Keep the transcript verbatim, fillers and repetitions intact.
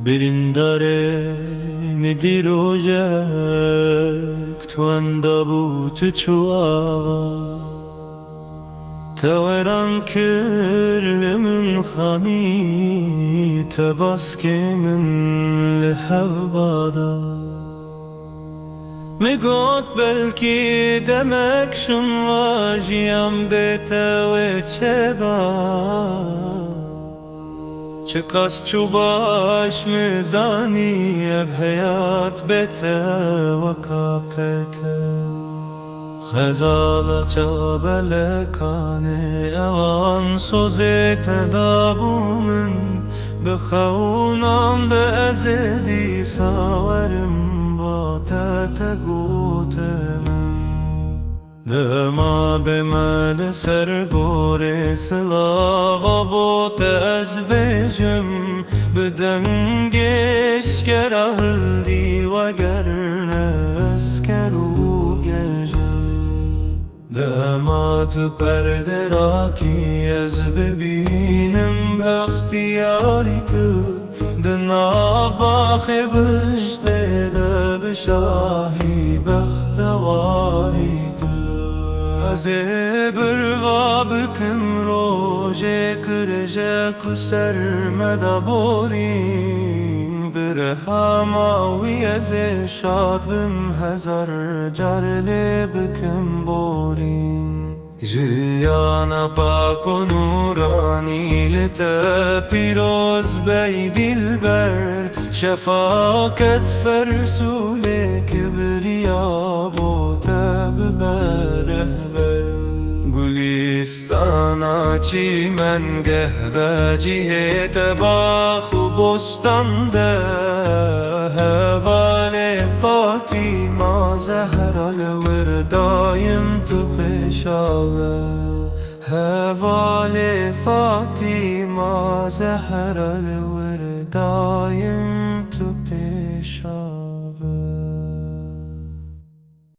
Birîndarê min dîrojek tu wenda bû, tu çû ava. Te weran kir li min xanî, te baskê min li hev bada. Min got belkî demek şûn va jiyan bê te wê çêba. Çiqas çû baş min zanî ev heyat bê te weka pê te. Xezala çavelekanê ewan sozê te dabû min. Bixewnan be ez ê dîsa werim ba te, te gote min. Dema be me li ser gorê silava bo te ez bêjim, bi dengê eşkera hildî weger ne esker û gejim. Dema tu perde rakî ez bibînim bextiyarî tu. Di nav baxê bihiştê de bi şahî bextewarî tu. Ez ê birva bikim rojê kirje ku ser me de borîn. Bi rehama wî ez ê şad bim, hezar car lê bikim borîn. Jiyana pak û nûranî li te pîroz bey dilber, şefaket fersûlê kibriya bo te bibe rehber. Gulîstana çîmengeh be cihê te bax û bostan de, hevalê Fatîma Zehra li wir daim tu pêşa be. Hevalê Fatîma Zehra li wir daim